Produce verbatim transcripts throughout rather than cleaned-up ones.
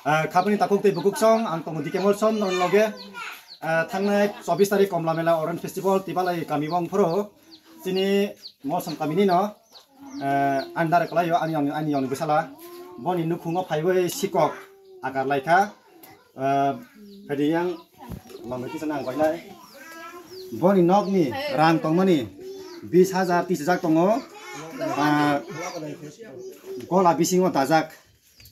Ah, khapni takhuk tei bukhuk song, ang tongo D K Molsom, non loge, ah, thangnai chobbish tarik Komla Mela Orange Festival, Tibalai kami bong phoro, chini Molsom kami ni no, ah, andar kalaio, ani, ani, ani, ani bisala, boni nukhungo phaiwi sikok akar laikha, ah, phedi yang, lama kisa nang koinai, boni nokni rang tongmani bis hajar, tris hajar tongo, ah, gola bisingo dajak.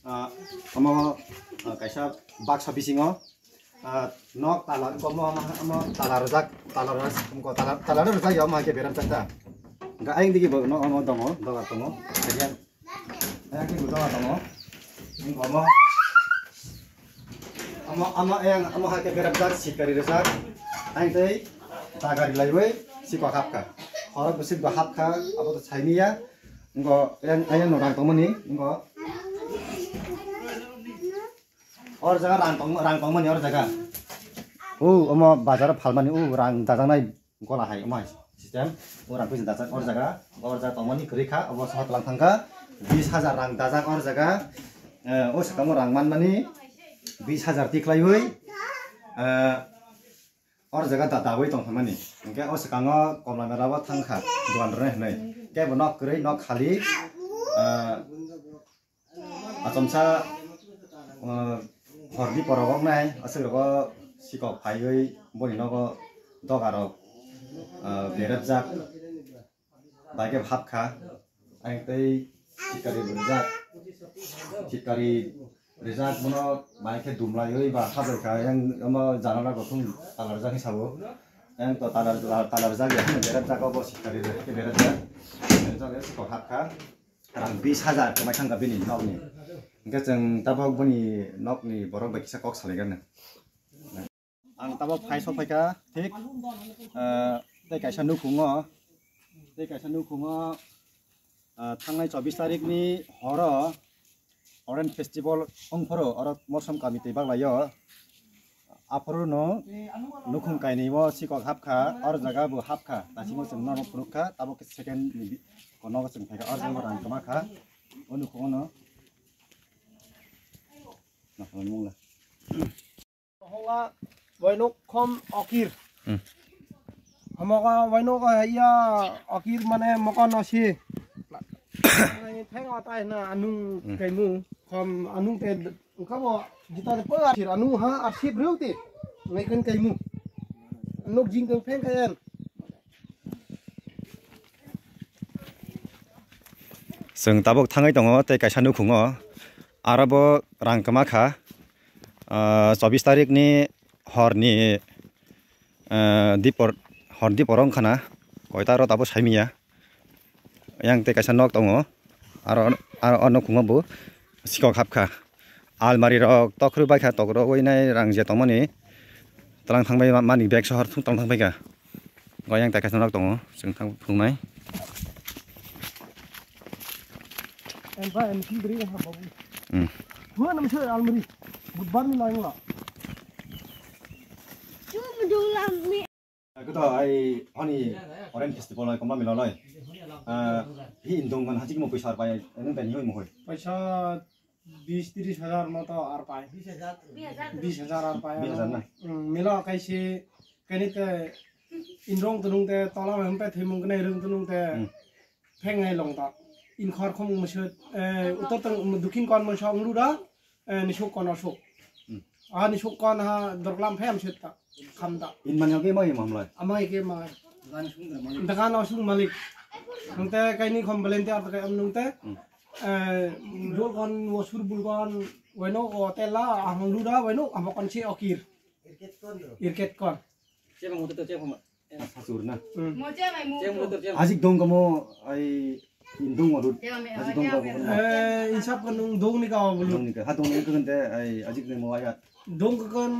Ah, omo, ah, kaisa baksa bisingo, ah, nok tala, omo, omo, omo tala rwjak, tala rwjak, wngkha tala, tala rwjak ya, omo hai khe berajak ta. Hwnkhe ayang digi bo nok omo tongo, dogar tongo. Kedia, ayang digi bo dogar tongo. Wngkha omo, omo, omo ayang, omo hai khe berajak, sikari rwjak. Ayang tei dagari laiwi sikok hapkha. Khorok bwswk bo hapkha, abo to saimanya. Wngkha ayang, ayang no rang tongmani, wngkha. Or jaga rang tong, rang tongmani or jaga. O, omo bazar o phalmani o rang dajaknai gola hai omo hai system. O rang pisa dajak or jaga, or jaga tongmani kwrwi kha, obo sohor tlang thang kha. Bis hajar rang dajak or jaga. Eh, o swkango rang manmani bis hajar tiklaiwi. Eh, or jaga da dawi tong thangmani. Hwnkhe o swkango Komla Mela o thang kha, dogan rwnai hwnwi. Kebo nok kwrwi, nok khali. Ah, Achomsa, uh, horni porok oknai, aswk rogo sikok phaiwi boni nogo doga rok, uh, berajak, bai khe hapkha, ang tei sikari rijak, sikari rijak bono bai khe dumlaiwi ba hablai kha, yang omo janala bo thung tala rijak hinwi sabo, yang to tala, tala rijak ya, berajak obo sikari rijak, berajak, berajak sikok hapkha. Rang bis hajar kwmai thangkha bini nokni. Hwnkhe chwng tabok bini nokni borok bai kisa kok salaiganw. Ang tabok phai sok phaikha, thik, eh, tei kaisa nukhungo, tei kaisa nukhungo, eh, thangnai chobbish tarikni horo Orange Festival wngphuru oro Molsom kami twi baglaio. Aphuru no nukhung kainwi o sikok hapkha, or jaga bo hapkha, daisimo chwng norok phunukha, tabok khe second ni bi-, kono chwng phaikha, or jaga bo rang kwma kha, o nukhung ono. Hongla wainok khom okir. Hmm. Hamoka wainok haiya okir mane moka no si. Theng atai na anung Hmm. kaimu khom anung te Wngkha bo jita de pura arsip anu ha arsip rw te. Ngai kan kaimu. Nok jing kang pheng khayan. Chwng tabok thangwi tongo tei kaisa nukhungo. Aro bo rang kwma kha. Ah, chobbish tarikni horni, ah, dipor, hor dipor wngkha na. Koita aro tabok saimanya. Yang tei kaisa nok tongo. Aro, aro o nukhungo bo sikok hapkha. Almari rok tokrwk baikha, tokrwk oi nai rang je tongmani. Tlang thangbai ma-, mani bag sohor thung tlang thangbaikha. O yang tei kaisa nok tongo, chwng thang phunuknai. Hmm. Hua nam se almari. Budbar ni lain la. Kuto ai honi Orange Festival ai komla mila lai. Ah, hi indung kan hajik mo kuisar pai, nung tani hoi mo hoi. Paisa bis tris hajar moto ar pai. Bis hajar ar pai. Bis hajar na? Hmm, mila kaisi kani te indung tunung te tola mem pe thimung kani rung tunung te Hmm. pheng ngai long ta. Inkhor khom musut, eh, utor tang dukhin kon mo song lu da. Eh, nisuk kono suk. Hmm. Ah, nisuk kon ha dorklam phem sit ta. Kham ta. In man yogi mai mamlai. Amai ke mai. Dakan osung malik. Nte kaini khom volunteer ta kai am nungte. Hmm. Eh, dol kon osur bul kon waino o tela ahong luda waino amo kon si okir. Irket kon. Sachur na. Hmm. Ajik dong kamo ai indung wadut. Ajik dong kamo. Eh, insap ka nung dong ni ka bulu. Dong ni ka. Ha dong ni ka kante ai ajik ni mo ayat. Dong ka kan,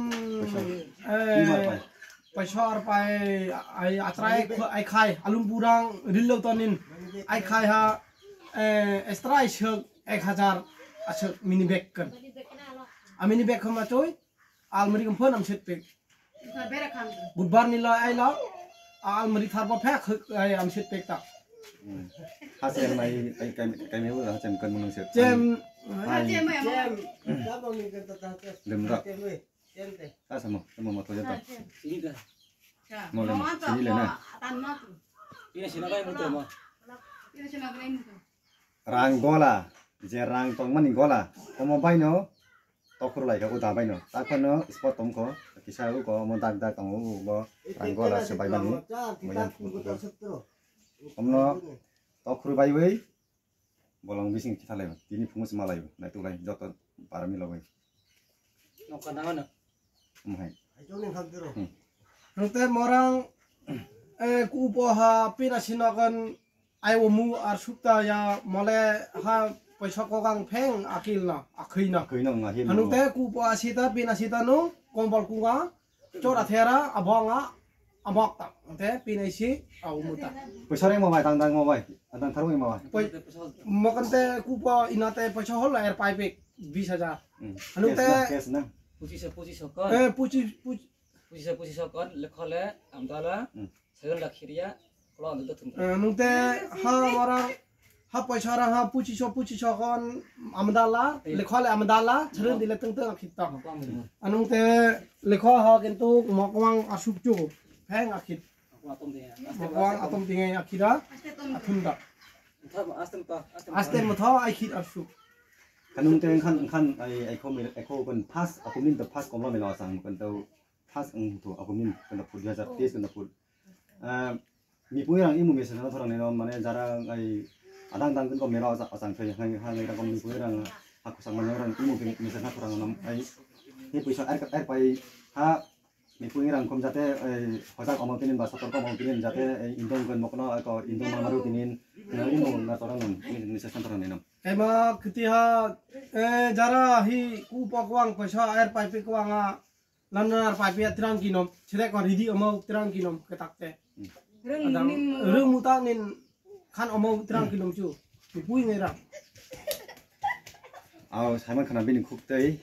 eh, paisa ar pai, ai atrai ai khai, alum purang rilo tonin, ai khai ha, eh, extra ai sek ek hajar asek mini bag kan. A mini bag khama choi, almari kan phone am set pek. Budbar ni lo ai lo, almari tharbo phek, ai am set pek ta. Hmm. Hasen mai, ai, kai, kai, kai, hasen kan menung set. Chem, Lemra. Asa mo, mo mo toyo to. Mo le mo, sini le na. Rang gola, je rang tongmani gola, omo baino tokhor lai kha, uda baino. Takhano spot tongkho, kisa uko omo dak dak tongo, ubo rang gola se baimani. Moyang. Omno tokhor baiwi bolong bising kitha lai, tini phungo se malai, naituk lai, joto para milogwi. Nokha nangano. Omo hai. Hmm. Hwnkhe morang, eh, kupo ha pina sinakan ai omu ar sukta ya mole ha poisa kokang pheng akil na, akhwi na. Akhwi na, akhwi na. Hwnkhe kupo asita pina sita no kombol kunga. Chora thera, abonga, amok ta. Ante pinai si, au muta. Poisa reng mo bai, tang tang mo bai. Adang tharwi mo bai. Poi, mokante kupo inate poisa hol er pai pik, bis hajar. Hmm. Anu te cash na, cash na. Pochis, pochis kon. Eh, pochis, pochis. Pochis, pochis kon, lekhole, amdala, hmm, seven lakh khiria, kolon do thum. Eh, nung te ha mara Ha poisa rang ha pochiso, pochiso kon amdala, eh, lekhole amdala, chhurun dile teng teng akhita. Anung te lekho ha kintu mokwang asuk chu, pheng akhit. Mokwang atom tinge akhira, athunda. Aste motho akhit asuk. Kanung te khan khan ai ai kho mil ai kho kon first akum nin to first komla mela asang kon to first ang to akum nin kon to phu dui hajar teis kon to phu. Ah, mipui rang imu mesa na thorang nino mane jara ai adang dang ko mela osa osang thai hai hai rang mipui rang haku sang mane rang imu mesa na thorang nam ai ni puisa ar ar pai ha mipui rang kom jate ai hojak omo tinin ba sotor kom omo tinin jate ai indong kon mokno ko indong mamaru tinin na imu na thorang nam mesa na thorang nino. Ema kiti ha, eh, jara hi ku pokwang paisa ar pai pi kwang a. Lamna ar pai pia tirang kinom, sirek ko ridi omo tirang kinom ketak te. Reng adang ning reng muta nin khan omo tirang kinom chu. Pui ngai ra. Aw, saiman khana bini khuk tei,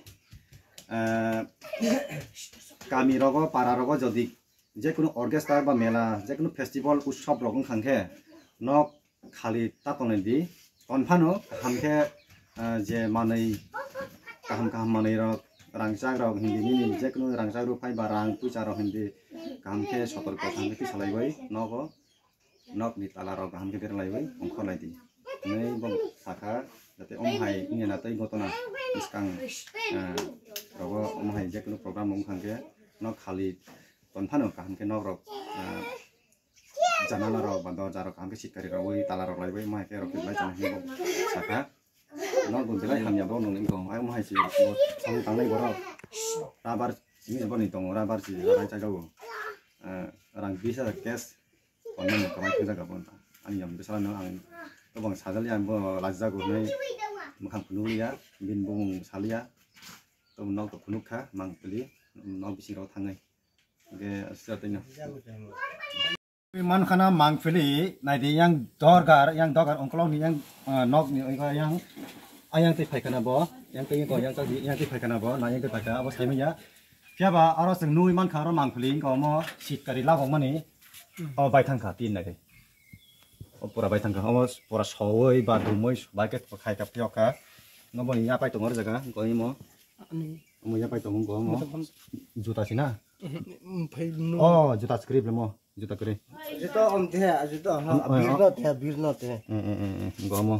eh, kami rogo, para rogo jodi je kunu orchestra ba mela, je kunu festival, utsob rok wng khan khe nok khali ta tongnai di. Kon phano kaham khe, ah, je manwi kaham kaham manwi rok, rangchak rok hindi nini je kunu rangchak rok phai ba rang puisa rok hindi kaham khe sotor kaham khe tisa laiwi nogo, nok ni tala rok kaham khe bera laiwi ongkhor lai di. Hinwi bo sakha jate om hai wngya na tei gotona bwskang, ah, rogo om hai je kunu program wng khan khe nok khali ton phano kaham khe nok rok, ah, janala rok ba dorja rok kaham khe sitkari rogwi tala rok laiwi ma khe rok lai chana hinwi sakha. Nok bo belai hamya bo nung nung tong ai mo hai si bo samung tangnai borok. Rabar simi bo ni tongo rabar si rai chai jago. Eh, rang bis hajar cash. Kono mo kamai thang jaga bo ani yang bisala no ang to bang sajali ang bo lajak go nai mukhang phunuk ya bin bo mung saliya. To nok to phunuk kha mang pili nok bising rok thangnai. Ge asya tanya. Mankhana mangpili naidi yang dorgar, yang dorgar ongkolok ni yang, ah, nok ni oiga yang ayang tei phaikana bo, yang tei ko yang tei yang tei phaikana bo, na yang tei phaikana abo saimanya. Phiaba aro chwng nui mankha aro mangpili wngkha omo sitkari labok mani. O bai thangkha tin naidi. O pura bai thangkha omo pura sowoi ba dumoi bai khe khaika phiyokha. Omo ni yapai tongo jaga ko imo. Ani. Omo yapai tongo ko omo. Juta sina. Phai no. O juta script le mo. Juta kwrwi. Juta om the, juta ha. Birno the, birno the. Gomo.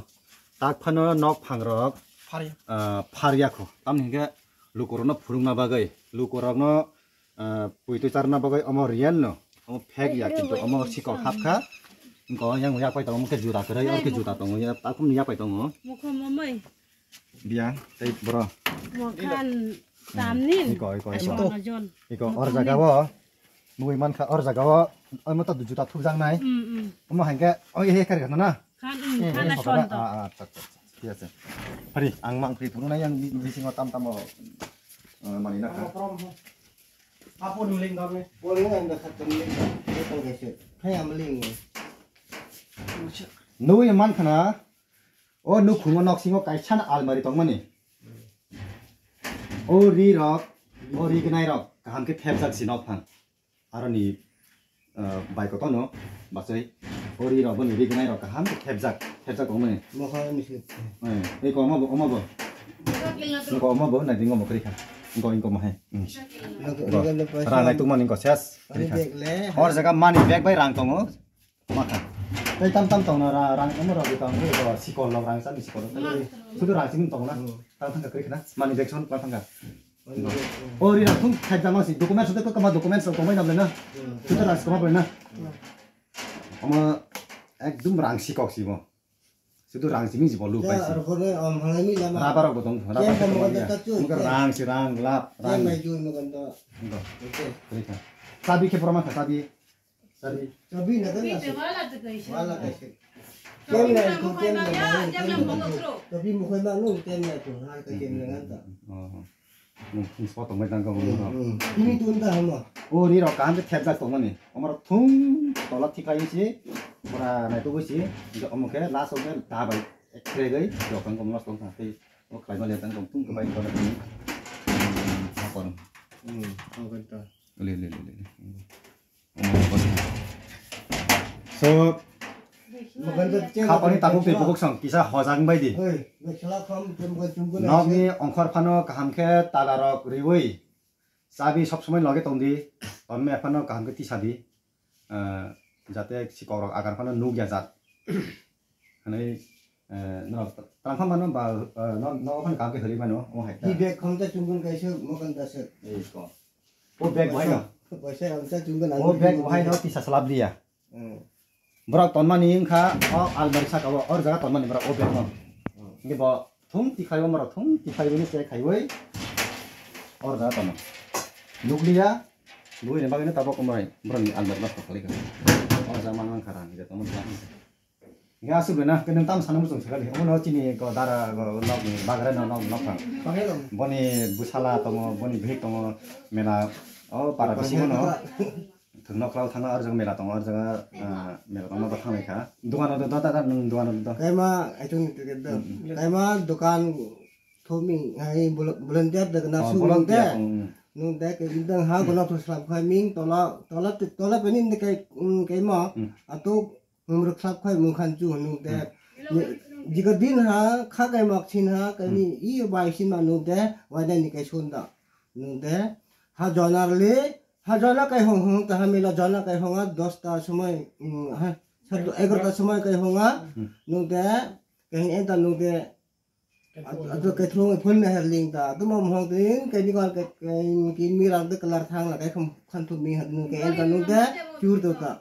Tak phano nok phangrok. Pharya. Ah, pharya kho. Tamni hwnkhe lukurokno phurungna bagwi, lukurokno, ah, puitwi charna bagwi omo real no. Omo fake ya, kintu omo sikok hapkha. Wngkha yang yapai tongo, omo khe juta kwrwi, omo khe juta tongo, ya, takhumni yapai tongo. Mukho momoi. Biang, tei bro. Mokhan tamnin. Iko, iko, iko. Sono jon. Iko, or jaga o. Nugui mankha, or jaga o. Omo to juta thukjaknai. Mm, mm. Omo hangke, oi, he, kari na. Khan, mm, khan na son to. Ah, ah, acha, acha, acha. Thik ase. Hari, ang mang pri phuru na yang bi-, bisingo tam tam o, eh, mani na kha. Apo nuling kami. Boleh anda khatam ni. Khatam kese. Hai amling. Nugui mankha na. O nukhungo noksingo kaisa almari tongmani. O ri rok, o ri gnai rok kaham khe thepjak si nok phang. Aroni, ah, bai kotono bachoi. O ri rok boni ri gnai rok kaham khe thepjak, thepjak tongmani. Moha ni se. Eh, ei ko omo bo, omo bo. Ingko omo bo nai dingo mo kri kha. Ingko, ingko mo hai. Hmm. Ingko, ingko, ingko, rang nai tungma ingko ses kri kha. Bag le. Hor jaga money bag bai rang tongo. Makha. Tei tam tam tongna ra-, rang omo rok tong, tei ko sikol lok rang sani sikol lok. Sudu rang sini tongna. Hmm. Tang thangka kri khna. Money bag son tang thangka. Money bag, hmm. O ri rang thung khai jama si document sode ko kama document sok tongbai nam na. Hmm. Sudu rang sikol bai na. Hmm. Omo ekdum rang sikok si mo. Sudu rang sini si bolu bai si. Ar bole om halai ni lama. Raba rok bo tong. Raba rok bo tong. Rang si rang lap rang. Mai ju mo kan to. Oke. Kri kha. Sabi khe pura makha sabi. Sabi. Sabi na kan. Wala tu kaisa. Wala kaisa. Kem na ko kem na. Sabi mo koi ma nung kem na ko har ka kem na nganta. Oh. Nung spot tong mai tang ka mo. Hmm. Ini tu unda hama. O ri rok kaham ke thep jak tong mani. Omor thung tola thikai si. Pura nai tu si. Omo ke last of the dabai. Ek kre gai. Rok ang kom last tong sa. Tei o khlai ma le tang kom thung ka bai ko na. Apa no? Hmm. Apa ta? Le le le le. So, khapani tabuk tei bukuk song kisa hojang bai di. Nokni ongkhor phano kaham khe tala rok riwi, chabi sob somoi loge tong di, tonme phano kaham khe tisa di, eh, jate sikok rok agar phano nuk ya jat. Hanai, eh, norok tangkha mano ba, eh, no, no phano kaham khe holi mano, o hai ta. Di bag kham ta chungun kaisa mokan ta sir. Ei ko. O bag bahai no. Paisa ang cha chungun ang. O bag bahai no tisa slap dia. Hmm. Borok tonmani wngkha o almari saka o, or jaga tonmani borok o bag no. Hmm. Hingke bo thung tikhai o, borok thung tikhai bini se khaiwi or jaga tono. Nukliya, nukliya bagwi no tabok umrani borokni almari no khok khalikha. O jaga mang wngkha rang, je tomo tla wngkha. Hingke aswk bai na, khe nwng tamo sana muchung sakha di. Omo no chini ko dara ko nok ni bagre no nok nok thang. Boni bwsala tongo, boni bihik tongo, mela o para bisingo no. Thwngno klau thangna arjak mela tongo, arjak, ah, mela tongo bo thanglai kha. Dukan o do, da, da, nwng dukan o do. Kaima, aichung ni ticket do. Hmm, hmm. Kaima dukan thuming, hai, vol-, volunteer de na. Oh, su volunteer, de. Hmm. Nung de, ke indang ha, hmm, gono thoslam khai ming, tola, tola, tola penin de kai, mm, kaima. Hmm. Atuk Mumruk khlap khai mung khan chu nung te. Hmm. Ni, jika din ha, kha kai mak chin ha, kai ni, hmm, i bai sin ma nung te, wai nai ni kai sun da. Nung te, ha jonar le, ha jona kai hong hong ta ha mila jona kai hong a, dos ta somoi, mm, ha, sat, egar ta somoi kai hong a, hmm, nung te, kai en ta nung te, at-, at-, kai thrung phun na her ling ta, tu ma mohong tin, kai ni kal kai, kai ni kin mi rak de kalar thang la, kai kham khan thu mi ha, nung kai en ta nung te, chur tu ta.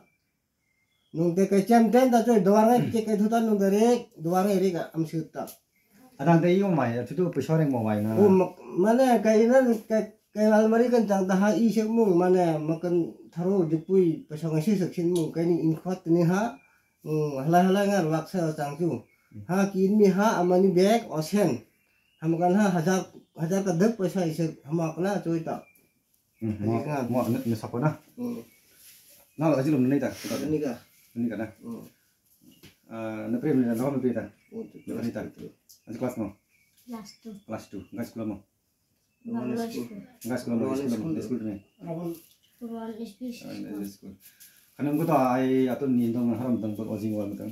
Nung te kai chem ten ta choi duar ngai, hmm, che kai thuta nung te rik, duar ngai rik am sut ta. Adang te iyo mai, chutu pisa reng mo bai na. O ma-, mane kai na kai, kai almari kan chang ta ha i sek mung, mane makan tharo jupui pisa ngai sek sin mung, kai ni in khot ni ha, mm, halai halai ngar lak sa chang chu. Hmm. Ha ki in mi ha amani bag osen. Hamakan ha hajar, hajar ka dek pisa i sek hamakna choi ta. Hmm, mo, ajingan. Mo, ne, ne sako na? Hmm. Na, aji lum ne ta? Ini ka? Ini ka na? Hmm. Ah, ne pre ne na, ne pre ta? Hmm. Ne pre ta? Aji class mo? Class two. Class two. Gas school mo? Roman school. Gas school mo, Roman school mo, school. School ne? Roman S P school. Ah, ne school. Kanang ko to ai ato ni dong haram dong to ojing wal metang.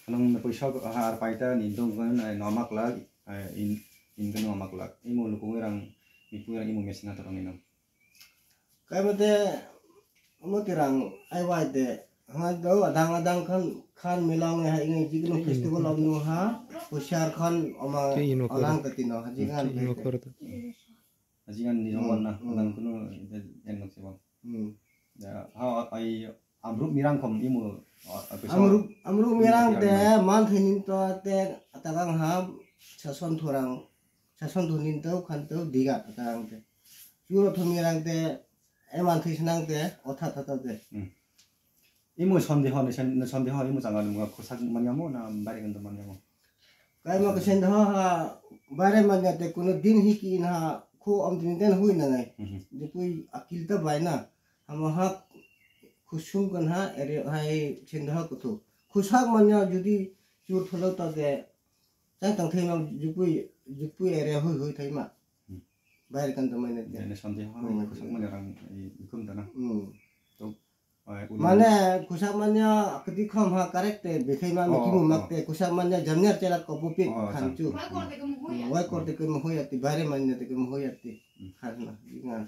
Kanang ne poisa ko har paita ni dong ko ai no mak lag. Ai in, in ko no mak lag. Imo lukung rang, mi pui rang imo mesna to rang ino. Kaibo te omo tirang ai wai te ha do adang adang khan khan milang hai ngai jigno festival of no ha husiar khan oma. Te ino koro. Alang te tino ha jigan. Te ino koro to. Ajigan ni jong wan na, hmm, adang kuno en nok sebang. Hmm. Ya, ha ai amruk mirang khom imo. Amruk, amruk mirang te man thinin to te atagang ha sason thorang. Sason thoni to khan to diga ta ang te. Churo thoni rang te, eman thwi sanang te, otha tha te. Hmm. Imo sondeho ni sen-, sondeho imo changa ni mga khosak manyamo na bari kan manyamo. Kai mo ke sondeho ha bari manya te kuno din hi ki na khu om tin den hui na nai. Hmm. Jepui akil ta bai na. Hamo ha khusum kan ha ere hai sondeho kuthu. Khusak manya judi chur tholo ta te. Chang tang thai ma jukpui, jukpui area hui hui thai ma. Hmm. Bair kan tong mai na. Jene sonti ha, hmm, khosok mani rang, eh, ikum ta na. Hmm. To, Mane kusak manya kati khom ha correct te bekhai ma Oh, miki mu oh. Mak te kusak manya jamnyar chela ko bupik Oh, khan acha. Chu. Wai kor te kemo hoya ti bare manya te kemo hoya ti. Hmm. Khan na. Ngan.